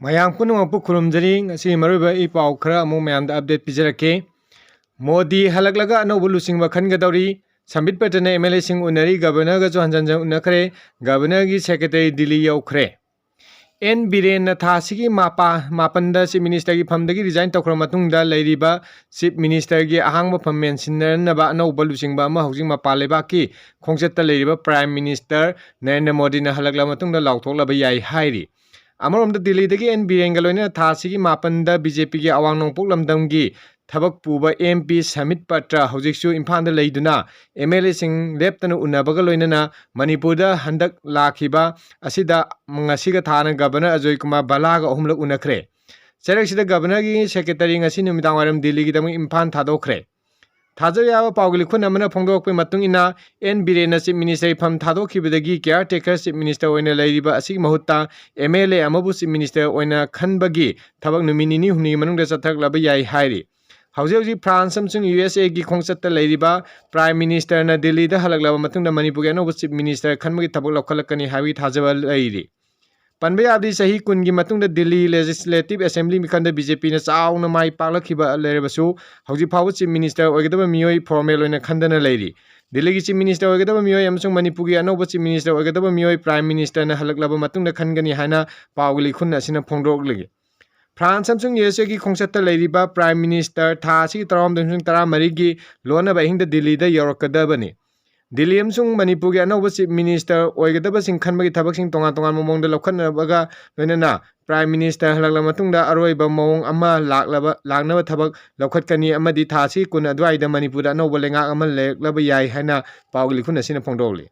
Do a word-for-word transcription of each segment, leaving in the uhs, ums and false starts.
ꯃꯌꯥꯝ ꯄꯨꯝꯅꯃꯛꯄꯨ ꯈꯨꯔꯨꯝꯖꯔꯤ꯫ ꯉꯁꯤꯒꯤ ꯃꯔꯨꯑꯣꯏꯕ ꯏ ꯄꯥꯎ ꯈꯔ ꯑꯃꯨꯛ ꯃꯌꯥꯝꯗ update ꯄꯤꯖꯔꯛꯀꯦ꯫ ꯃꯣꯗꯤ ꯍꯜꯂꯛꯂꯒ ꯑꯅꯧꯕ ꯂꯨꯆꯤꯡꯕ ꯈꯟꯒꯗꯧꯔꯤ꯫ ꯁꯝꯕꯤꯠ ꯄꯇ꯭ꯔꯅ MLA ꯁꯤꯡ ꯎꯅꯔꯤ, Governor ꯒꯁꯨ ꯍꯟꯖꯟ ꯍꯟꯖꯟ ꯎꯅꯈ꯭ꯔꯦ꯫ Governor ꯒꯤ secretary ꯗꯤꯜꯂꯤ ꯌꯧꯈ꯭ꯔꯦ꯫ ꯑꯦꯟ ꯕꯤꯔꯦꯟꯅ ꯊꯥ ꯑꯁꯤꯒꯤ ꯃꯥꯄ-, ꯃꯥꯄꯟꯗ Chief Minister ꯒꯤ ꯐꯝꯗꯒꯤ resign ꯇꯧꯈ꯭ꯔ ꯃꯇꯨꯡꯗ ꯂꯩꯔꯤꯕ Chief Minister ꯒꯤ ꯑꯍꯥꯡꯕ ꯐꯝ ꯃꯦꯟꯁꯤꯟꯅꯅꯕ ꯑꯅꯧꯕ ꯂꯨꯆꯤꯡꯕ ꯑꯃ ꯍꯧꯖꯤꯛ ꯃꯄꯥꯟ ꯂꯩꯕꯥꯛꯀꯤ ꯈꯣꯡꯆꯠꯇ ꯂꯩꯔꯤꯕ Prime Minister ꯅꯔꯦꯟꯗ꯭ꯔ ꯃꯣꯗꯤꯅ ꯍꯜꯂꯛꯂꯕ ꯃꯇꯨꯡꯗ ꯂꯥꯎꯊꯣꯛꯂꯕ ꯌꯥꯏ ꯍꯥꯏꯔꯤ꯫ ꯑꯃꯔꯣꯝꯗ ꯗꯤꯜꯂꯤꯗꯒꯤ ꯑꯦꯟ ꯕꯤꯔꯦꯟꯒ ꯂꯣꯏꯅꯅ ꯊꯥ ꯑꯁꯤꯒꯤ ꯃꯥꯄꯟꯗ BJP ꯒꯤ ꯑꯋꯥꯡ ꯅꯣꯡꯄꯣꯛ ꯂꯝꯗꯝꯒꯤ ꯊꯕꯛ ꯄꯨꯕ MP ꯁꯃꯤꯠ ꯄꯇ꯭ꯔ ꯍꯧꯖꯤꯛꯁꯨ ꯏꯝꯐꯥꯜꯗ ꯂꯩꯗꯨꯅ MLA ꯁꯤꯡ ꯂꯦꯞꯇꯅ ꯎꯅꯕꯒ ꯂꯣꯏꯅꯅ ꯃꯅꯤꯄꯨꯔꯗ ꯍꯟꯗꯛ ꯂꯥꯛꯈꯤꯕ ꯑꯁꯤꯗ ꯉꯁꯤꯒ ꯊꯥꯅ Governor ꯑꯖꯣꯏ ꯀꯨꯃꯥꯔ ꯚꯜꯂꯥꯒ ꯑꯍꯨꯝꯂꯛ ꯎꯅꯈ꯭ꯔꯦ꯫ ꯆꯩꯔꯛꯁꯤꯗ Governor ꯒꯤ secretary ꯉꯁꯤ ꯅꯨꯃꯤꯗꯥꯡ ꯋꯥꯏꯔꯝ ꯗꯤꯜꯂꯤꯒꯤꯗꯃꯛ ꯏꯝꯐꯥꯜ ꯊꯥꯗꯣꯛꯈ꯭ꯔꯦ꯫ ꯊꯥꯖꯕ ꯌꯥꯕ ꯄꯥꯎꯒꯤ ꯂꯤꯈꯨꯟ ꯑꯃꯅ ꯐꯣꯡꯗꯣꯔꯛꯄꯒꯤ ꯃꯇꯨꯡ ꯏꯟꯅ, ꯑꯦꯟ ꯕꯤꯔꯦꯟꯅ Chief Minister ꯒꯤ ꯐꯝ ꯊꯥꯗꯣꯛꯈꯤꯕꯗꯒꯤ caretaker Chief Minister ꯑꯣꯏꯅ ꯂꯩꯔꯤꯕ ꯑꯁꯤꯒꯤ ꯃꯍꯨꯠꯇ MLA ꯑꯃꯕꯨ Chief Minister ꯑꯣꯏꯅ ꯈꯟꯕꯒꯤ ꯊꯕꯛ ꯅꯨꯃꯤꯠ ꯅꯤꯅꯤ ꯍꯨꯝꯅꯤꯒꯤ ꯃꯅꯨꯡꯗ ꯆꯠꯊꯔꯛꯂꯕ ꯌꯥꯏ ꯍꯥꯏꯔꯤ꯫ ꯍꯧꯖꯤꯛ ꯍꯧꯖꯤꯛ France ꯑꯃꯁꯨꯡ USA ꯒꯤ ꯈꯣꯡꯆꯠꯇ ꯂꯩꯔꯤꯕ Prime Minister ꯅ ꯗꯤꯜꯂꯤꯗ ꯍꯜꯂꯛꯂꯕ ꯃꯇꯨꯡꯗ ꯃꯅꯤꯄꯨꯔꯒꯤ ꯑꯅꯧꯕ Chief Minister ꯈꯟꯕꯒꯤ ꯊꯕꯛ ꯂꯧꯈꯠꯂꯛꯀꯅꯤ ꯍꯥꯏꯕꯒꯤ ꯊꯥꯖꯕ ꯂꯩꯔꯤ꯫ ꯄꯟꯕ ꯌꯥꯕꯗꯤ, ꯆꯍꯤ ꯀꯨꯟꯒꯤ ꯃꯇꯨꯡꯗ ꯗꯤꯜꯂꯤ Legislative Assembly ꯃꯤꯈꯜꯗ BJP ꯅ ꯆꯥꯎꯅ ꯃꯥꯏ ꯄꯥꯛꯂꯛꯈꯤꯕ ꯂꯩꯔꯕꯁꯨ, ꯍꯧꯖꯤꯛ ꯐꯥꯎꯕ Chief Minister ꯑꯣꯏꯒꯗꯕ ꯃꯤꯑꯣꯏ formal ꯑꯣꯏꯅ ꯈꯟꯗꯅ ꯂꯩꯔꯤ꯫ ꯗꯤꯜꯂꯤꯒꯤ Chief Minister ꯑꯣꯏꯒꯗꯕ ꯃꯤꯑꯣꯏ ꯑꯃꯁꯨꯡ ꯃꯅꯤꯄꯨꯔꯒꯤ ꯑꯅꯧꯕ Chief Minister ꯑꯣꯏꯒꯗꯕ ꯃꯤꯑꯣꯏ Prime Minister ꯅ ꯍꯜꯂꯛꯂꯕ ꯃꯇꯨꯡꯗ ꯈꯟꯒꯅꯤ ꯍꯥꯏꯅ ꯄꯥꯎꯒꯤ ꯂꯤꯈꯨꯟ ꯑꯁꯤꯅ ꯐꯣꯡꯗꯣꯛꯂꯤ꯫ France ꯑꯃꯁꯨꯡ USA ꯒꯤ ꯈꯣꯡꯆꯠꯇ ꯂꯩꯔꯤꯕ Prime Minister ꯊꯥ ꯑꯁꯤꯒꯤ ꯇꯔꯥꯍꯨꯝꯗꯣꯏ ꯑꯃꯁꯨꯡ ꯇꯔꯥꯃꯔꯤꯒꯤ ꯂꯣꯟꯅꯕ ꯑꯍꯤꯡꯗ ꯗꯤꯜꯂꯤꯗ ꯌꯧꯔꯛꯀꯗꯕꯅꯤ꯫ ꯗꯤꯜꯂꯤ ꯑꯃꯁꯨꯡ ꯃꯅꯤꯄꯨꯔꯒꯤ ꯑꯅꯧꯕ Chief Minister ꯑꯣꯏꯒꯗꯕꯁꯤꯡ ꯈꯟꯕꯒꯤ ꯊꯕꯛꯁꯤꯡ ꯇꯣꯉꯥꯟ ꯇꯣꯉꯥꯟꯕ ꯃꯑꯣꯡꯗ ꯂꯧꯈꯠꯅꯕꯒ ꯂꯣꯏꯅꯅ Prime Minister ꯍꯜꯂꯛꯂꯕ ꯃꯇꯨꯡꯗ ꯑꯔꯣꯏꯕ ꯃꯑꯣꯡ ꯑꯃ ꯂꯥꯛꯂꯕ, ꯂꯥꯛꯅꯕ ꯊꯕꯛ ꯂꯧꯈꯠꯀꯅꯤ ꯑꯃꯗꯤ ꯊꯥ ꯑꯁꯤꯒꯤ ꯀꯨꯟ ꯑꯗꯨꯋꯥꯏꯗ ꯃꯅꯤꯄꯨꯔꯗ ꯑꯅꯧꯕ ꯂꯩꯉꯥꯛ ꯑꯃ ꯂꯩꯔꯛꯂꯕ ꯌꯥꯏ ꯍꯥꯏꯅ ꯄꯥꯎꯒꯤ ꯂꯤꯈꯨꯟ ꯑꯁꯤꯅ ꯐꯣꯡꯗꯣꯛꯂꯤ꯫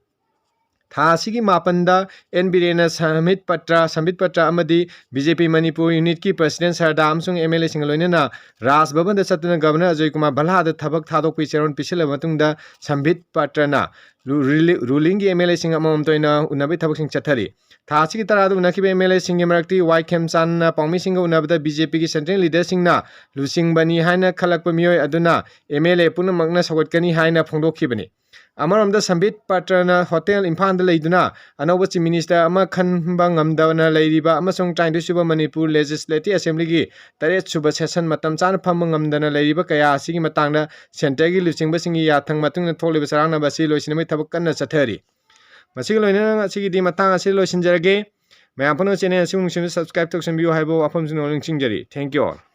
ꯊꯥ ꯑꯁꯤꯒꯤ ꯃꯥꯄꯟꯗ ꯑꯦꯟ ꯕꯤꯔꯦꯟꯅ ꯁꯃꯤꯠ ꯄꯇ꯭ꯔ, ꯁꯝꯕꯤꯠ ꯄꯇ꯭ꯔ ꯑꯃꯗꯤ BJP ꯃꯅꯤꯄꯨꯔ unit ꯀꯤ President ꯁꯔꯗꯥ ꯑꯃꯁꯨꯡ MLA ꯁꯤꯡꯒ ꯂꯣꯏꯅꯅ ꯔꯥꯖ ꯚꯕꯟꯗ ꯆꯠꯇꯨꯅ Governor ꯑꯖꯣꯏ ꯀꯨꯃꯥꯔ ꯚꯜꯂꯥꯗ ꯊꯕꯛ ꯊꯥꯗꯣꯛꯄꯒꯤ ꯆꯦꯔꯣꯜ ꯄꯤꯁꯤꯜꯂꯕ ꯃꯇꯨꯡꯗ ꯁꯝꯕꯤꯠ ꯄꯇ꯭ꯔꯅ ꯔꯨ-, ꯔꯤꯂꯤ-, ruling ꯒꯤ MLA ꯁꯤꯡ ꯑꯃꯃꯝꯇ ꯑꯣꯏꯅ ꯎꯅꯕꯒꯤ ꯊꯕꯛꯁꯤꯡ ꯆꯠꯊꯔꯤ꯫ ꯊꯥ ꯑꯁꯤꯒꯤ ꯇꯔꯥꯗ ꯎꯅꯈꯤꯕ MLA ꯁꯤꯡꯒꯤ ꯃꯔꯛꯇꯒꯤ ꯋꯥꯏ ꯈꯦꯝꯆꯥꯟꯅ ꯄꯥꯎꯃꯤꯁꯤꯡꯒ ꯎꯅꯕꯗ BJP ꯒꯤ central leader ꯁꯤꯡꯅ ꯂꯨꯆꯤꯡꯕꯅꯤ ꯍꯥꯏꯅ ꯈꯜꯂꯛꯄ ꯃꯤꯑꯣꯏ ꯑꯗꯨꯅ MLA ꯄꯨꯝꯅꯃꯛꯅ ꯁꯧꯒꯠꯀꯅꯤ ꯍꯥꯏꯅ ꯐꯣꯡꯗꯣꯛꯈꯤꯕꯅꯤ꯫ ꯑꯃꯔꯣꯝꯗ ꯁꯝꯕꯤꯠ ꯄꯥꯇ꯭ꯔꯅ ꯍꯣꯇꯦꯜ ꯏꯝꯐꯥꯜꯗ ꯂꯩꯗꯨꯅ ꯑꯅꯧꯕ Chief Minister ꯑꯃ ꯈꯟꯕ ꯉꯝꯗꯅ ꯂꯩꯔꯤꯕ ꯑꯃꯁꯨꯡ twenty-two ꯁꯨꯕ ꯃꯅꯤꯄꯨꯔ Legislative Assemblyꯒꯤ ꯇꯔꯦꯠ ꯁꯨꯕ session ꯃꯇꯝ ꯆꯥꯅ ꯐꯝꯕ ꯉꯝꯗꯅ ꯂꯩꯔꯤꯕ ꯀꯌꯥ ꯑꯁꯤꯒꯤ ꯃꯇꯥꯡꯗ centreꯒꯤ ꯂꯨꯆꯤꯡꯕꯁꯤꯡꯒꯤ ꯌꯥꯊꯪ ꯃꯇꯨꯡ ꯏꯟꯅ ꯊꯣꯛꯂꯤꯕ ꯆꯔꯥꯡꯅꯕ ꯑꯁꯤ ꯂꯣꯏꯁꯤꯟꯅꯕꯒꯤ ꯊꯕꯛ ꯀꯟꯅ ꯆꯠꯊꯔꯤ꯫ ꯃꯁꯤꯒ ꯂꯣꯏꯅꯅ ꯉꯁꯤꯒꯤꯗꯤ ꯃꯇꯥꯡ ꯑꯁꯤꯗ ꯂꯣꯏꯁꯤꯟꯖꯔꯒꯦ꯫ ꯃꯌꯥꯝ ꯄꯨꯝꯅꯃꯛ channel ꯑꯁꯤꯕꯨ ꯅꯨꯡꯁꯤꯕꯤꯗꯨꯅ subscribe ꯇꯧꯁꯟꯕꯤꯌꯨ ꯍꯥꯏꯕ ꯋꯥꯐꯝꯁꯤꯡ ꯅꯤꯡꯁꯤꯡꯖꯔꯤ꯫ Thank you all꯫